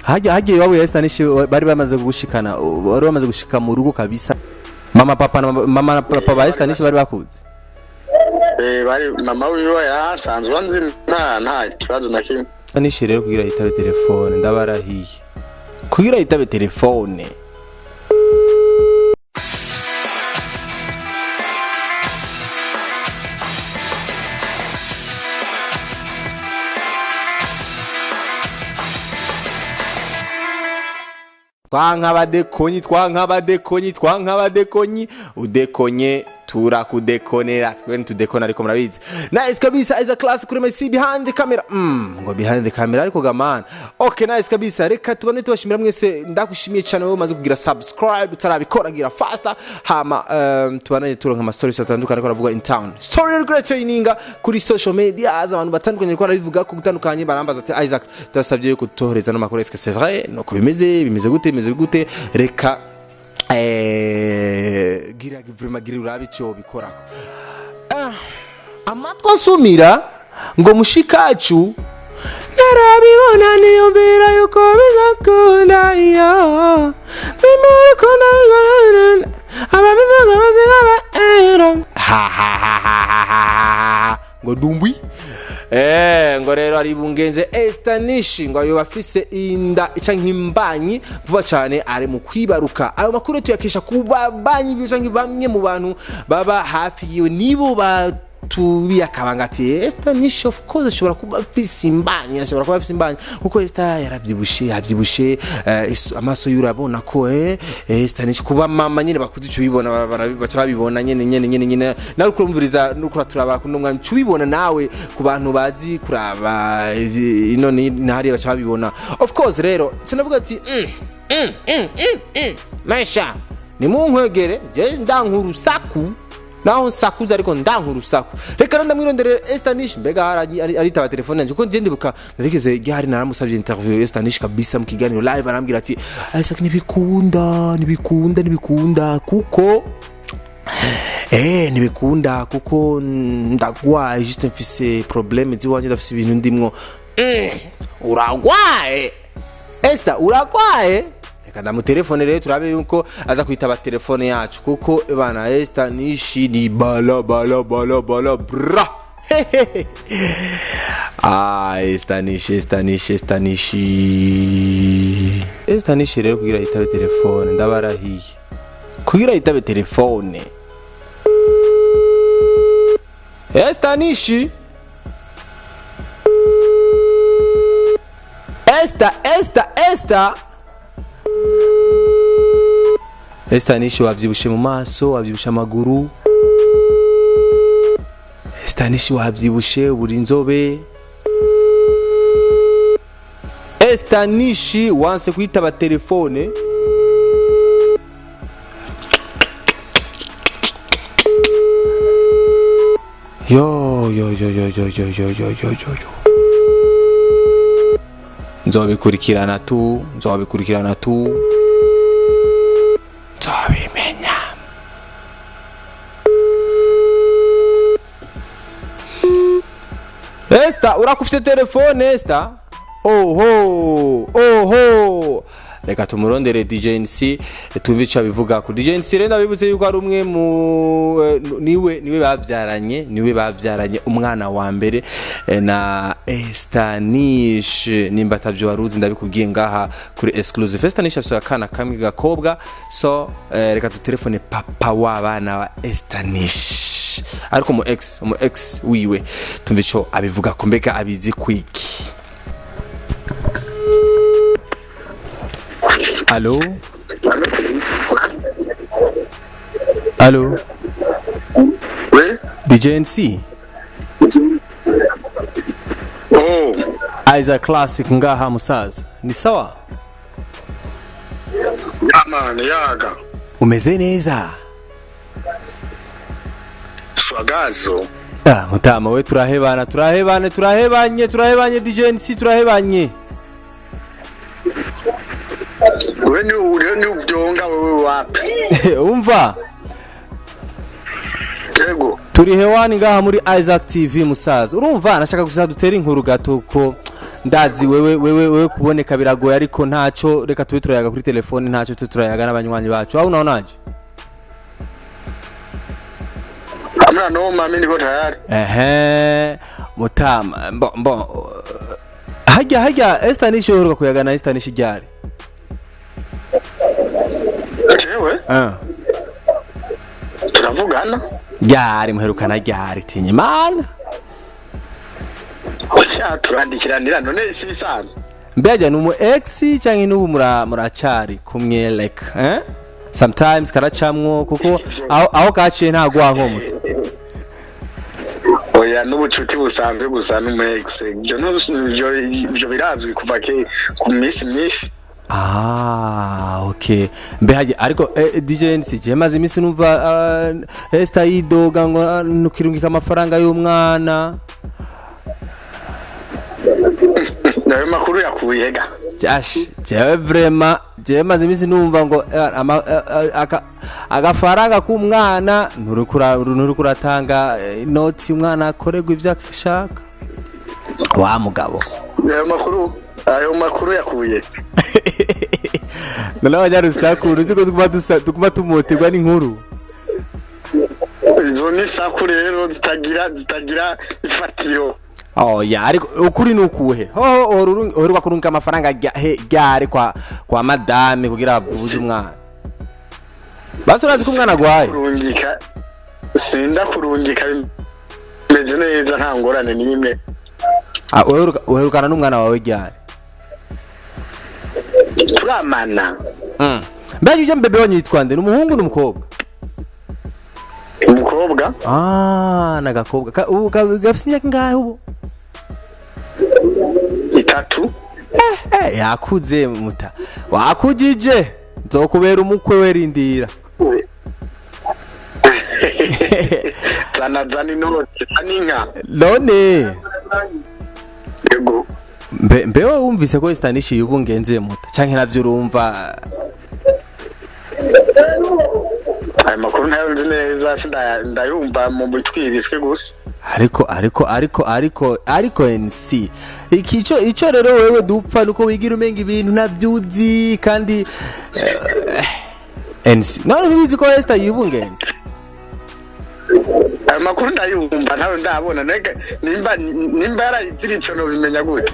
Hajya hagiye iwabo ya Esther Nishi bari bamaze gushikana, bari bamaze gushika mu rugo kabisa. Mama papa na mama na papa ba Esther Nishi bari bakuze. Bari mama wiwe yasanzwe anzi, nta kibazo na kimwe. Nishi rero kugira yitabe telefone, ndabarahiye, kugira yitabe telefone. Twankabadekonyi, twankabadekonyi, twankabadekonyi, udekonye turakudekonera, twe ntitudekona ariko murabizi. Nice kabisa, is a class kuri MC behind the camera. Ngo behind the camera ariko gamana. Okay, nice kabisa, reka tubone tubashimira mwese. Ndakushimiye cyane wowe umaze kugira subscribe, utarabikora gira faster. Hama tubane turonka ama stories atandukanye ariko aravuga in town, story regret training kuri social media, abantu batandukanye ariko barabivuga ku gutandukanye, barambaza ati: "Isaac, turasabye yuko tutohereza n'amakuru, est-ce que c'est vrai? Nuko bimeze, bimeze gute, bimeze gute?" Reka gira vraiment gira urabe icyo bikorako. Amatwi ansumira ngo mushikacu narabibona, niyumvira yuko bizakunda iyo nimurukundo, ababivuga bose nk'aba ha ha ha ha ha ha, ngo dumbwi. Ngo rero ari bungenze Esther Nishi, ngo ayo afise inda canke imbanyi vuba cane, ari mu kwibaruka. Ayo makuru tuyakesha ku babanyi canke bamwe mu bantu baba hafi yiwe, nibo ba tubi akabanga ati Esther Nishi of course ashobora kuba afise imbanyi, ashobora kuba afise imbanyi kuko Esther yaravyibushe, yavyibushe, amaso yurabona ko Esther Nishi kuba mama nyene bakuze ico bibona, baca babibona nyene nyene nyene nyene. Nawe kurumviriza nuko turaba kuno mwana cubibona nawe, ku bantu bazi kuraba ino ni hariya baca babibona of course. Rero cinavuga ati mesha nimunkwegere je ndanka urusaku, naho nsakuza ariko ndanka urusaku. Reka rero ndamwironderera Esther Nish, mbega aritaba telefone yanjye, kuko nje ndibuka narigeze gihari naramusabye interview Esther Nish kabisa mu kiganiro live, arambwira ati: "Isaac, ntibikunda, ntibikunda, ntibikunda kuko ntibikunda kuko ndagwaye, juste mfise problème ziwanje, ndafise ibintu ndimwo." Uragwaye Esther? Uragwaye? Reka ndamutelefone rero turabe yuko aza kwitaba telefone yacu, kuko bana Esther Nishi ni bala bala bala bala bra. Ah, Esther Nishi, Esther Nishi, Esther Nishi, Esther Nishi rero kugira yitabe telefone, ndabarahiye, kugira yitabe telefone. Esther Nishi, Esther, Esther, Esther, Esther Nishi, wavyibushe mu maso, wavyibushe amaguru. Esther Nishi, wavyibushe, uri inzobe. Esther Nishi wanse kwitaba telefone. Yo yo yo yo yo yo yo yo yo yo yo, nzobikurikirana tu, nzobikurikirana tu, nzobimenya. Esther, urakufise telefone Esther? Oho oho, reka tumurondere DJ NC tumve ico abivuga ku DJ NC. Rero ndabibutse yuko ari umwe mu niwe bavyaranye, niwe bavyaranye umwana wa mbere na Esther Nish. Nimba atavyo waruzi, ndabikubwiye ngaha kuri exclusive. Esther Nish afise akana kamwe gakobwa. So reka dutelefone papa w'abana wa Esther Nish, ariko mu ex wiwe, tumve ico abivuga ko, mbega abizi kwiki. Allo, allo? Oui. DJ NC? Oh. Isaac Classic ngaha musaza, ni sawa? Yeah man, yaga. Umeze neza? Swagazo. Ah, mutama we, turahebana, turahebane, turahebanye, turahebanye DJ NC, turahebanye. We ni ubyonga wewe wapi? Umva. Yego. Turi hewani ngaha muri Isaac TV musaza. Urumva nashaka gusa dutere inkuru gato ko Ndazi wewe kuboneka biragoye, ariko ntaco, reka tube turayaga kuri telefone, ntaco tube turayaga n'abanywanyi bacu. Aho unaonaje? Hamna noma, mimi niko tayari. Ehe, mutama mbo hajya Esther Nish uheruka kuyaga na Esther Nish ryari? Jewe turavugana. Ryari muherukana ryari? Tinye Imana. Oya, turandikiranira none si bisanzwe. Mbega ni umu ex canke n'ubu muracari kumwe, like sometimes karacamwo kuko aho kaciye ntago wankomwe. Oya, n'ubucuti busanzwe gusa n'umu ex. Ibyo birazwi kuva ke ku minsi myinshi. Ah, okay. Mbe hajya ariko DJ NC, je maze iminsi numva Esther yidoga ngo nukirungika amafaranga y'umwana. Nayo makuru yakuye ga. Jash, jewe vraiment jewe maze iminsi numva ngo agafaranga k'umwana nturikuratanga inoti umwana akorerwa ivyo ashaka. Wa mugabo. Ayo makuru yakuye. None abanyarusaku uzi ko tuguma tumoterwa n'inkuru. Izo ni saku rero zitagira ifatiro. Oh ya, ariko ukuri nukuhe? Hoho uheruka kurunga amafaranga ryari kwa madame kugira avuze umwana? Basi urazi ko umwana agwaye? Kurungika sinda kurungika bimeze neza, nta ngorane n'imwe. Ah, uherukana n'umwana wawe ryari? Turamana. Mbega ujya mbebe wanyu yitwa nde? Ni umuhungu n'umukobwa? Umukobwa. Ah, nagakobwa. Ubu gafise imyaka ingahe ubu? 3. Yakuze muta. Wakujije. Nzokubera umukwe werindira. Zana inoti, zana inka. None. Yego. Mbe wowe wumvise ko Esther Nish yubungenze muta canke navyo urumva? Ayo makuru ntayo nzi neza, ndayumva mu bitwiriswe gusa. Ariko NC ikico ico rero wewe dupfa nuko wigira umenga ibintu ntavyuzi kandi NC none ntibizi ko Esther yubungenze. Ayo makuru ndayumva ntayo ndabona, nimba yarayiziritse no bimenya gute?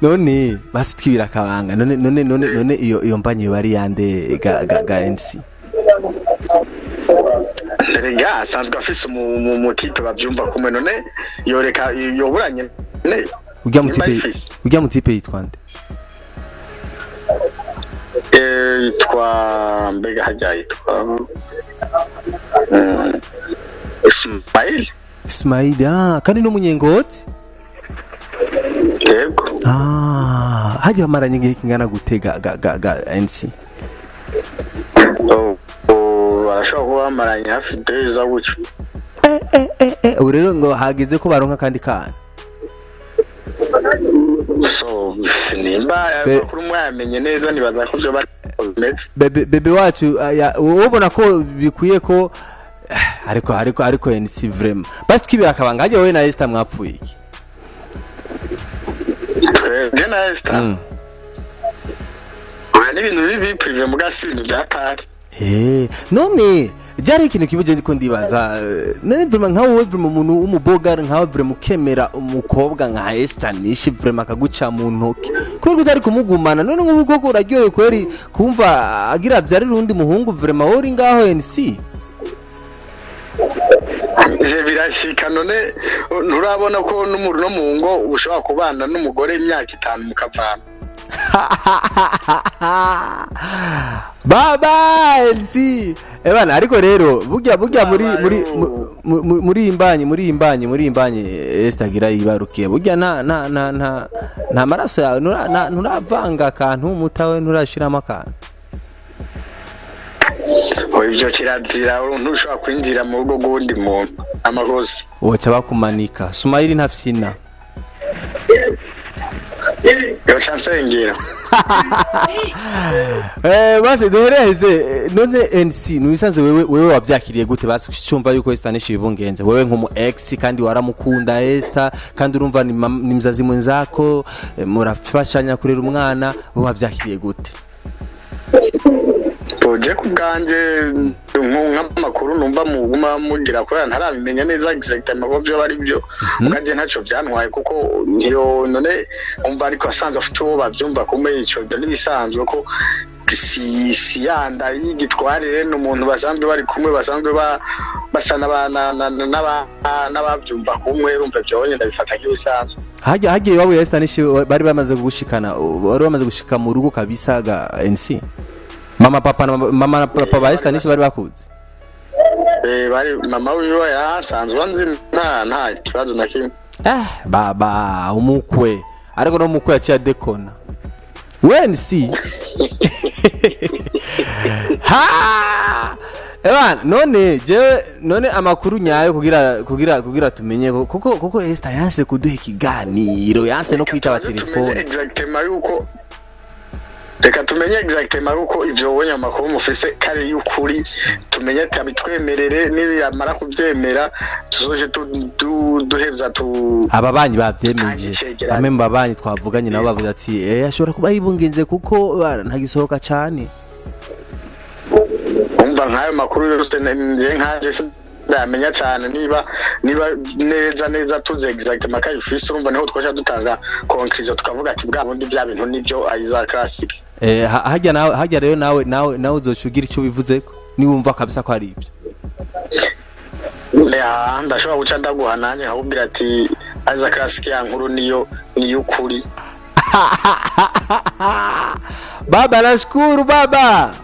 None basi twibira akabanga. None iyo mbanyi bari yande ga NC? Erega asanzwe afise umutipe bavyumva kumwe, none yoreka yoburanye ne ujya mutipe yitwa nde? Yitwa mbega hajya yitwa Ismail. Ismail, ah, kandi no munyengoti? Yego. Ah, hajya bamaranye igihe kingana gute ga NC? Oh, barashobora kuba bamaranye hafi 2 gutyo. Ubu rero ngo hageze ko baronka kandi kana. So nimba makuru mwamenye neza nibaza ko byo bimeze. Bebe wacu ubona ko bikwiye ko ariko NC vraiment. Basi twibira akabanga hajya wowe na Esther mwapfuye iki? Je na Esther. Oya, n'ibintu bibi privé mugasi ibintu byatari. None byari ikintu kimwe ndiko ndibaza. None vraiment nka wowe vraiment umuntu w'umubogara nka vraiment ukemera umukobwa nka Esther Nish vraiment akaguca mu ntoki. Kubera utari kumugumana none nk'ubu koko uraryoye kweri kumva agira byari rundi muhungu vraiment wowe uri ngaho NC. Birashika none nturabona ko no mu ngo ushobora kubana n'umugore imyaka 5 mukavana. Baba LC ebana, ariko rero burya muri imbanyi Esther gira yibarukiye burya nta maraso yawe nturavanga akantu mutawe nturashiramo akantu. Ibyo kirazira, ntushobora kwinjira mu rugo rw'undi muntu amakosa. Woca bakumanika. Sumaili ntafyina. Yoca nsengera. Basi duhereze, none NC nubisanzwe wewe wavyakiriye gute? Basi ucumva yuko Esther Nish yibungenze, wewe nk'umu ex kandi waramukunda Esther, kandi urumva ni mzazi mwenzako, murafashanya kurera umwana, wewe wavyakiriye gute? Tuje ku bwanjye, nk'amakuru numva muguma mugira, kubera ntarabimenya neza exactement ko byo ari byo, mugaje ntacyo byantwaye, kuko ntiyo none umva, ariko asanzwe afite uwo babyumva kumwe. Ico byo n'ibisanzwe ko si yanda y'igitwarire, ni umuntu basanzwe bari kumwe, basanzwe basa n'ababyumva kumwe. Urumva byonye ndabifata nk'ibisanzwe. Hajya hagiye iwabo ya Esther Nish, bari bamaze gushikana, bari bamaze gushika mu rugo kabisa ga NC, mama papa na mama na papa ba Esther Nish bari bakuze. Bari mama wiwe yasanzwe anzi, nta kibazo na kimwe. Baba umukwe, ariko no mukwe yaciye adekona wensi ha. Ewana, none jewe none amakuru nyayo kugira tumenye kuko Esther yanse kuduha ikiganiro, yanse no kwitaba Tumenye telefone. Exactement yuko, reka tumenye exactement yuko ivyo wonye amakuru mufise kare y'ukuri, tumenye ati abitwemerere, nibamara kuvyemera tuzoje duheza tu Aba banyi bavyemeje. Icegeranyo. Bamwe mu babanyi twavuganye nabo bavuze ati ashobora kuba yibungenze kuko ntagisohoka cane. Umva, nk'ayo makuru yose nje nkanje ndamenya cane, niba neza neza tuzi exactement ko ayifise, urumva niho twaca dutanga conclusion, tukavuga ati bwa bundi bya bintu nibyo, Isaac Classic. Hajya nawe, hajya rero nawe uzoca ugira ico bivuzeko niwumva kabisa ko ari ibyo. Ya, ndashobora guca ndaguha nanjye nkakubwira ati Isaac Classic, ya nkuru niyo ukuri. Baba, nashukuru baba.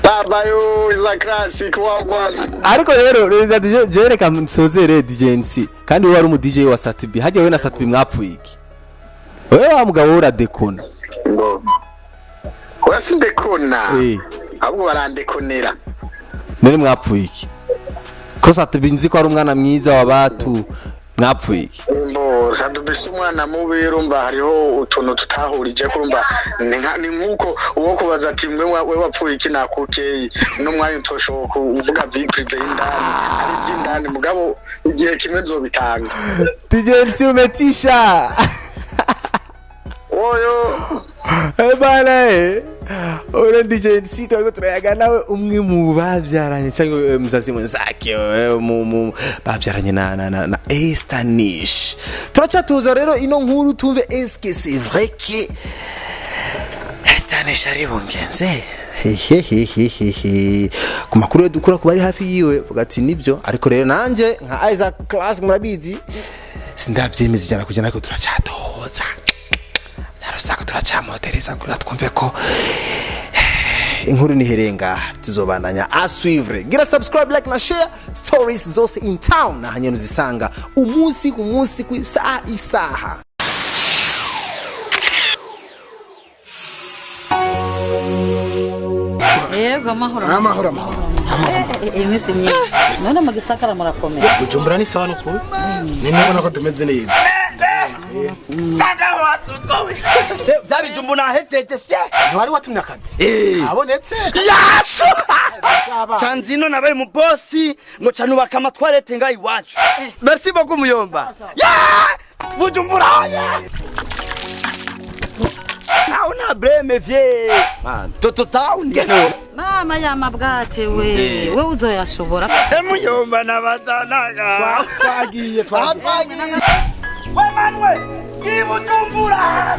Baba yo, Isaac Classic wagwan. Ariko rero rero DJ, je reka nsozere DJ NC, kandi wowe wari umu DJ wa Sat-B. Hajya wewe na Sat-B mwapfuye iki? Wewe wa mugabo we uradekona. Ngo oya, sindekona. Ahubwo barandekonera. None mwapfuye iki, ko Sat-B nzi ko ari umwana mwiza wa batu? Mwapfuye iki? Mbo Sat-B si umwana mubi. Urumva hariho utuntu tutahurije ko, urumva ni nk'uko uwo kubaza ati mwe we wapfuye iki nakukeye, n'umwanya utoshoboka kuvuga vie privée y'indani, hari iby'indani, mugabo igihe kimwe nzobitanga. DJ NC, umetisha. Oyo. Eh bana, ure DJ NC turiko turayaga nawe, umwe mu babyaranye cyangwa mzazi mwenzake, mu babyaranye na Esther Nish. Turacyatuza rero ino nkuru, tumve est-ce que c'est vrai que Esther Nish ari bungenze. Hehehehehe, ku makuru yo dukura ku bari hafi yiwe vuga ati nibyo, ariko rero nanje nka Isaac Class murabizi sindabyemeza 100%, ariko turacyatoza narusako, turacyamotereza kugira twumve ko inkuru niherenga. Tuzobandanya à suivre. Gira subscribe, like na share. Stories zose in town na uzisanga umunsi ku munsi, ku isaha isaha. Yego, amahoro. Amahoro, amahoro. Iminsi myinshi. None mu gisagara murakomeye? Bujumbura ni sawa nukuri, ni nubona ko tumeze neza. Bya bijumbu nahejeje fye. Ntiwari watumye akazi abonetse? Yashu canzino nabaye mu bosi ngo canubaka amatwarete ngaho iwacu. Merci beaucoup muyomba ya Bujumbura ya aho nta breme vye toto town. Mama yamabwate we uzoyashobora? Muyomba nabatanaga. Twagiye, twagiye. We manwe i Bujumbura.